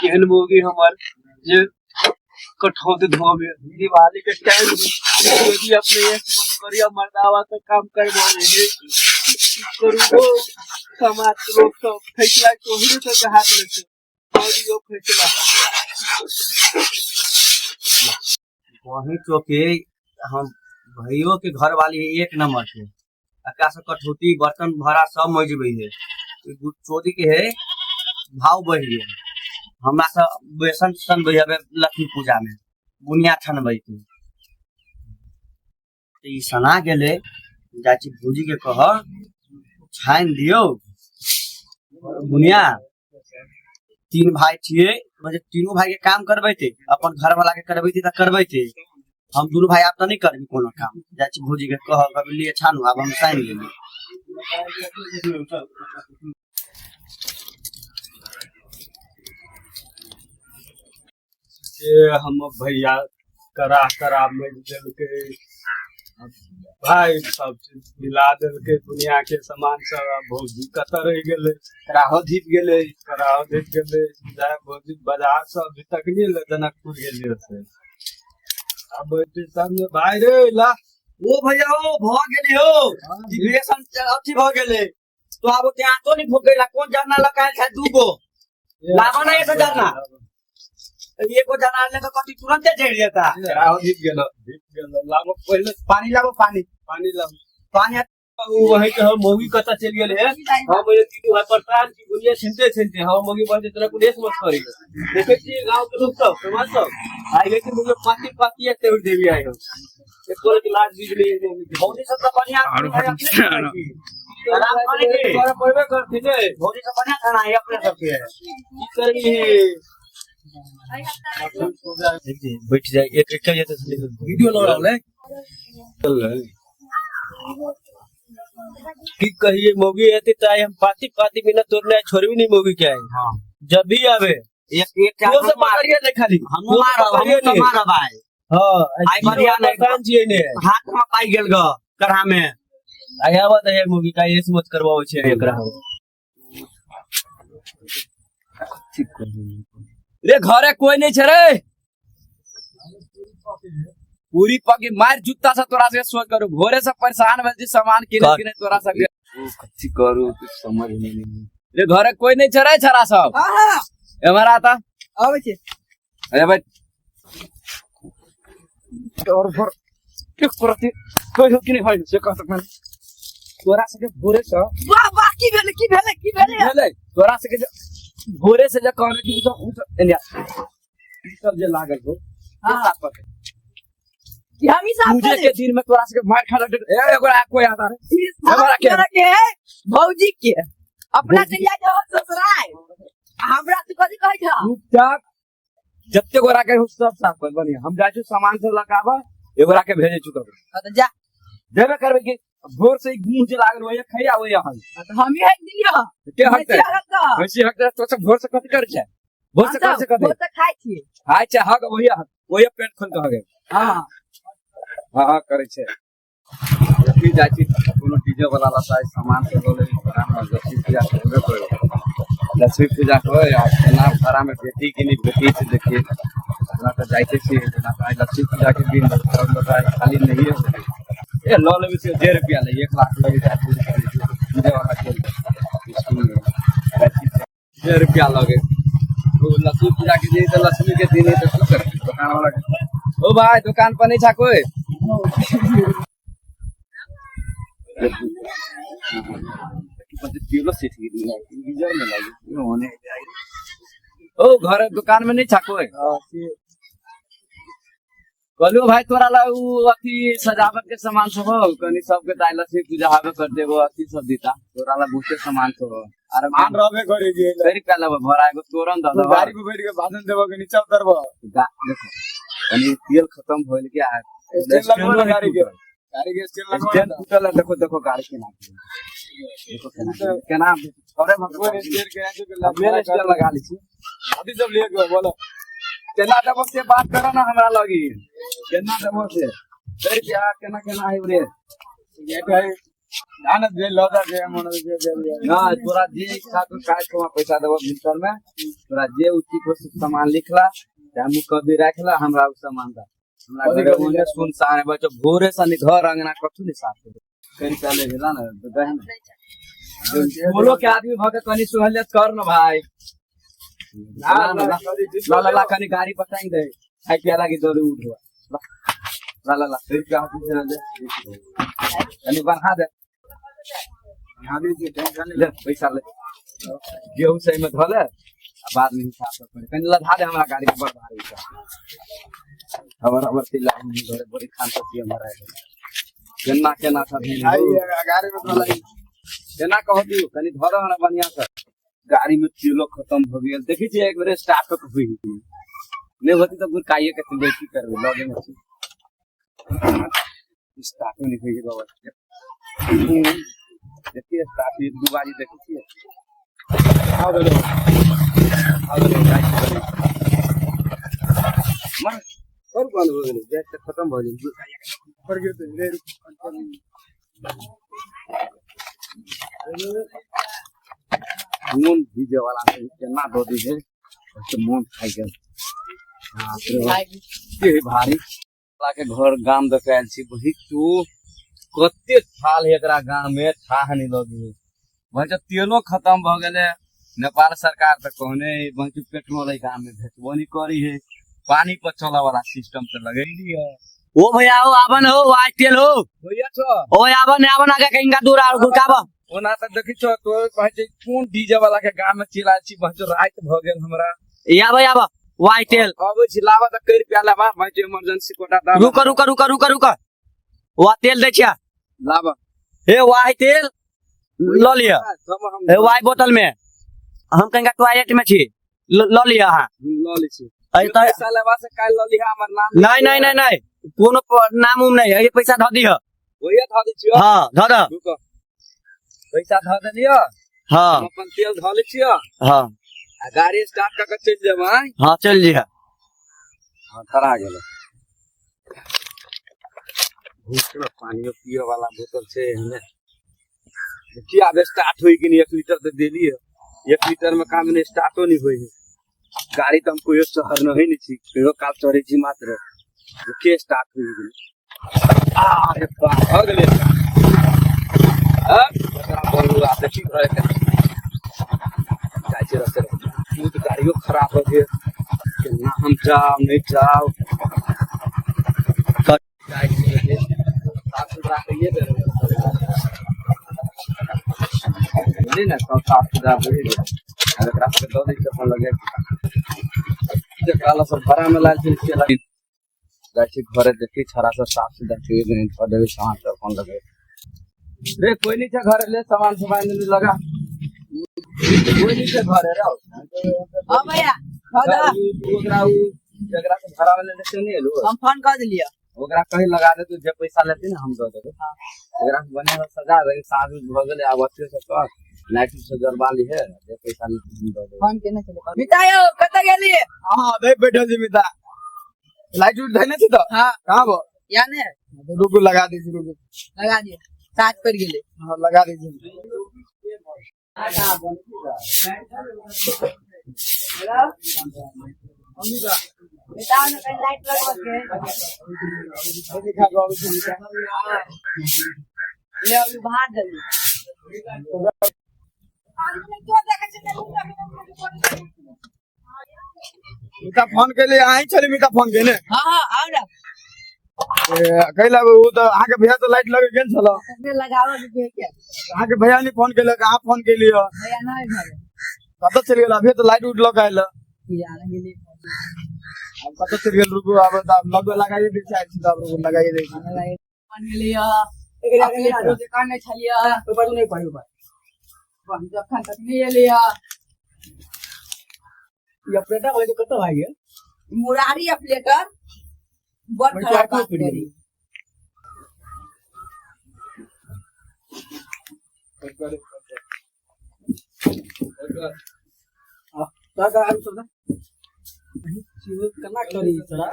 केहन मौगी हमर जे कठौत धोबे। दिवाली के टाइम में यदि अपने एक मन करिया मर्दावा के काम करवावे हे, की करू गो? समाज के लोग सब फैसला तोहरे सबके हाथ में छै, और यो फैसला। वही चौके हम भैयो के घर वाली है एक नंबर के, अका से कठौती बर्तन भरा सब मजबे है। चोरी के है भाव बढ़ गेल। हमरा से बेसन सनबै हवे लक्ष्मी पूजा में बुनिया छनबै के तऽ ई सना गेलै। जाइ छी भौजी के कह छानि दियौ बुनिया। तीन भाई छियै, मतलब तीनू भाई के काम करबैते, अपन घर वाला के करबैते तऽ करबैते। हम दुनू भाई आब तऽ नहि करबी कोनो काम। जाइ छी भौजी के कह, कहबै लिए छानू, आब हम सानि लेली। से हम भैया करा करा मरि देलकै भाई, सब चीज मिला देलकै दुनिया के सामान सब। आब भौजी कतऽ रहि गेलै? कराहो धीप गेलै। कराहो धीप गेलै। जाय भौजी बाजार से अभी तक नहि एलै, जनकपुर गेलियै से। आब बैठे सब भाई रे ला। ओ भैया ओ भऽ गेली हो, बेसन अथी भऽ गेलै। तो आब ओते आटो नहीं फूकेला। कोन जरना लगायल छै? दूगो लाबो नहीं ऐसे जरना, एगो जरना ले तो कथी तुरंते जड़ जेता। कराहो धीप गेलो, धीप गेलो। लाबो पहिले पानी लाबो, पानी। पानी लाबो। पानी। ओ वही के हम मौगी कतऽ चलि गेल हे? हम ये तीनू भाई परेशान छी बुनिया छिनते छिनते। हम मौगी बहन तोरा कुछ मत करी। देखे छियै गांव के लोग सब, समाज सब आई गए कि मुझे पाती पाती है तेवर देवी आई हम एक कोई के लाज बिजली। भौजी सब तो बढ़िया आरो अपने आराम करे के। तोरा पड़बे करती ने। भौजी सब बढ़िया खाना है अपने सबके। की करबी? बैठ जाए एक एक जेते। वीडियो लग रहल है। की कहिए, मौगी एते त आइ हम पाती पाती बिना तोड़ने छोड़बी नहीं मौगी के। आई हां जब भी आवे एक एक वो सब पकड़िए नहीं खाली। हमहूँ मारब, हमहूँ तो मारब आइ। हां। आइ बढ़िया नहीं। परेशान छियै ने। हाथ में पाइ गेल ग कढ़ा में। आइ आबत है मौगी का एस मत करवाओ छै एकरा हम। रे घरे कोई नहीं छै रे? पूरी पकी मार जूता से तोरा से सोच करू। भोरे से परेशान भेल छी सामान किने किने तोरा सबके। कथी करू, कुछ समझ नहीं। रे घरे कोई नहीं छै रे छरा सब? एमहर आता। आबै छै। अरे भाई और भर के करती कोई हो कि नहीं होय से कह सकना। तोरा सबके भोरे से वाह वाह, की भेलै, की भेलै, की भेलै? भेलै तोरा सबके जे भोरे से जे कहने कि उ सब एने ई सब जे लागल हो। हाँ। साफ कर। कि हम ही साफ पूजे करे? के दिन में तोरा सबके मार खा लगे। ए एगो आ कोई आता रे। ई साफ हमरा के? करे के है भौजी के। अपना भौजी। चलिया जाओ ससुराल, हमरा तू कथी कहै छ? चुपचाप जते गोरा के हो सब साफ कर। बढ़िया, हम जाइ छी सामान सब लगाबऽ, एगोरा के भेजै छी ककरो। हाँ तऽ जा। देबे करबै कि भोर से ई गुंह जे लागल होइए खैया होइए हम। हाँ तऽ हम ही हक दिलियो। के हकतै? हक। भैंसी हकतै? तो सब भोर से कथी करै छै? भोर से कथी कथी वो तऽ खाइ छियै। खाइ छै? हक वही हक, वही पेट खोल के हगे। हाँ। हाँ हाँ करै छै। की जाइ छी कोनो डीजे वाला लता सामान सब लऽ लेबै घरा में। लक्ष्मी पूजा होबे करै, लक्ष्मी पूजा होइ आ केना घरा में भेटी कि नहि भेटी छै देखिए। हमरा तऽ जाइते छियै जेना तऽ आइ लक्ष्मी पूजा के दिन सब लोग आइ खाली नहिए होतै। ए लऽ लेबै से 1.5 रुपया लै, 1 लाख लगै छै। डीजे वाला गेल स्कूल में, जाइ छी 1.5 रुपया लगे। ओ लक्ष्मी पूजा के दिन तऽ लक्ष्मी के दिन है तऽ की करबै? दुकान वाला के ओ भाई, दुकान पर नहीं था कोई? ओ घर दुकान में नहीं था कोई? कहलू भाई तोरा ला उ अथी सजावट के सामान सब हो कनी सबके। ताई लक्ष्मी पूजा हबे कर देबो, अथी सब दीता। तोरा ला बहुते सामान सब हो। आर मान रहबे करे जे सही रुपया लेबो भरा एगो तोरण दऽ तू देबो। गाड़ी पे बैठ के भाषण देबो के नीचा उतरबो? देखो कनी तेल खत्म होइल के आ स्टैंड लगबो ना गाड़ी के, गाड़ी के स्टैंड लगबो। स्टैंड ना टूटल है। देखो देखो, गाड़ी केना देखो, केना केना अरे कोन स्टैंड के है जो मेन स्टैंड लगा ली छी। अभी सब लिए के बोलो। केना देबो से बात करो ना हमरा लगी। केना देबो से? सही रुपया केना केना है रे? ये है। ना ना जे लौदा जे मन जे जे ना तोरा जे इच्छा तो काज को पैसा देबो भितर में, तोरा जे उचित हो से सामान लिखला, हम कभी राखला हमरा उ सामान दा। हमरा कथी घरे कथी ओने सुनसान है बच्चा, भोरे से नि घर अंगना कथु नहीं साफ करे। कहीं चले गेला ना दही ना। बोलो के आदमी भके कनी सुहलियत कर न भाई। ना ला ना ला ला ला कनी गाड़ी बताई दे, खाई पिया लागी दे उठवा। ला ला ला फिर क्या होती है दे, कनी बना दे। हां जी टेंशन ले पैसा ले, गेहूं सही में धो ले, आ बाद में हिसाब से करे। कनी लधा दे हमरा गाड़ी के, बड़ भारी छै। खबर खबर तिला हम घरे बड़ी खान से हमरा है। केना केना सब भेल आई हो। गाड़ी में तो लगी केना कह दियो कनी धरो हमरा बढ़िया से। गाड़ी में तेलो खत्म हो गेल, देखी छी एक बेर स्टार्ट क हुई नहीं होती तो गुरकाइए के तुम की करबे लगे में छी। स्टार्ट नहीं होई बाबा। देखिए स्टार्ट एक दू बारी देखी छी। हां बोलो आ गेलै जाइ छी। मर कर बंद हो गेलै, गैस तऽ खत्म भऽ गेल। पर गिरते रे मोन भीजे वाला है, केना दऽ दी है तो मोन खाइ गेल। बाप रे बाप, के भारी वाला के घर गाम देखे आयल छी। बही तू कते थाल है एकरा गाम में, थाह नहीं लगी है। वही तो तेलो खत्म भऽ गेलै। नेपाल सरकार तऽ कहने वही पेट्रोल है गाम में भेटबो नहीं करी है, पानी पर चले वाला सिस्टम तऽ लगेली है। ओ भैया हो आबन हो आज तेल हो। भैया छो ओ आबन आबन आगे कहीं का दूर आ गुरकाब। ओना तऽ देखै छो तो कहै छै कोन डीजे वाला के गाम में चलि आयल छी, वही तो राति भऽ गेल हमरा। या भाई आब वाई तेल अबै छी लाबऽ तऽ कई रुपया लेबा, वही तो इमरजेंसी कोटा दाम। रुक रुक रुक रुक रुक वा तेल दै छिया लाबऽ हे वाई तेल ल लिअ। हम हे वाई बोतल में हम कहीं का टॉयलेट में छी, ल लिअ अहाँ। लऽ लै छी। अरे तऽ पैसा लेबा से काल्हि लऽ लिहा हमर नाम। नहीं नहीं नहीं नहीं कोनो नाम उम नहीं, ये पैसा धऽ दिह। वही धऽ दै छियौ। हाँ धऽ दह। रुक पैसा धऽ देलियौ। हाँ हम अपन तेल धऽ लै छियौ। हाँ आ गाड़ी स्टार्ट कऽ के चलि जेबै। हाँ चलि जइह। हाँ धरा गेलै। भूख पानियो पिए वाला बोतल छै एहने। देखिए आब स्टार्ट होइ कि नहीं, 1 लीटर तऽ देलियै, 1 लीटर में काम नहीं, स्टार्टो नहीं होइ है गाड़ी। तऽ हम कहियो शहर नहीं ने छी, कहियो काल चढ़ै छी मात्र। देखिए स्टार्ट होइ गेलै। अरे बाप भऽ गेलै। हाँ, एकरा बोलू आ देखी घरे के जाइ छी रस्ते रस्ते। तऽ गाड़ियो खराब भऽ गेल, केना हम जाउ नहीं जाउ। जाइ छी देखी, साफ सुथरा करिए देबै बुझली ने, सब साफ सुथरा भए गेल। आब एकरा सबके दऽ दै छियै अपन लगे, जकरा लग सब भाड़ा में लायल छै से लगे। जाइ छी घरे देखी छड़ा सब साफ सुथरा करिए देने, धऽ देबै सामान सब अपन लगे। रे कोई नहीं छै घरे, ले सामान सब आनि लगा। कोई नहीं छै घरे रे। हां भैया धऽ दह। ओकरा उ जकरा से भाड़ा में लेने से नहीं एलौ, हम फोन कर देलियै। ओकरा कहीं लगा दे, तू जे पैसा लेती ने हम दऽ देबै। ओकरा बढ़िया से सजा दे, साँझ उझ भऽ गेलै आब अच्छे से कर, लाइट उट से जरबा लीहे, जे पैसा लेती हम दऽ देबै। फोन केने छलै मिता यौ, कतऽ गेलियै? हां देख बैठल छी मिता, लाइट उट धैने छी तऽ। हाँ कहाँ बो या ने रुकू लगा दै छी, रुकू लगा दियौ, साँझ पड़ि गेलै। हां लगा दै छी। मिता ने कहीं लाइट लगबऽ के। देखा के अबै छी मिता। ले अभी बाहर जल्दी। मिता फोन केले अहीं छली मिता फोन केने? हाँ हाँ आउ ना। कैला ओ तऽ अहाँके भैया तऽ लाइट लगे गेल छल। तखने लगाबऽ के के अहाँके भैया नहीं फोन केलक, अहाँ फोन केलियै? भैया नहीं घरे। कतऽ चलि गेल? अभी तऽ लाइट उट लऽ के आयल। की जाने गेलियै। आब कतऽ चलि गेल? रुकू आब तऽ लगबे लगाइए दै छी, आयल छी तऽ आब रुकू लगाइए दै छी। बन गेलियै एकरा दुकान नहि छलियै ऊपर नहीं पड़ी ऊपर। जखन तक नहीं एलियै। ये ऑपरेटर वाले कतऽ भाग गेल? मुरारी ऑपरेटर बड़ वही खराब तो बात पड़ी। करी। तोरा आलू सब केना करी तोरा?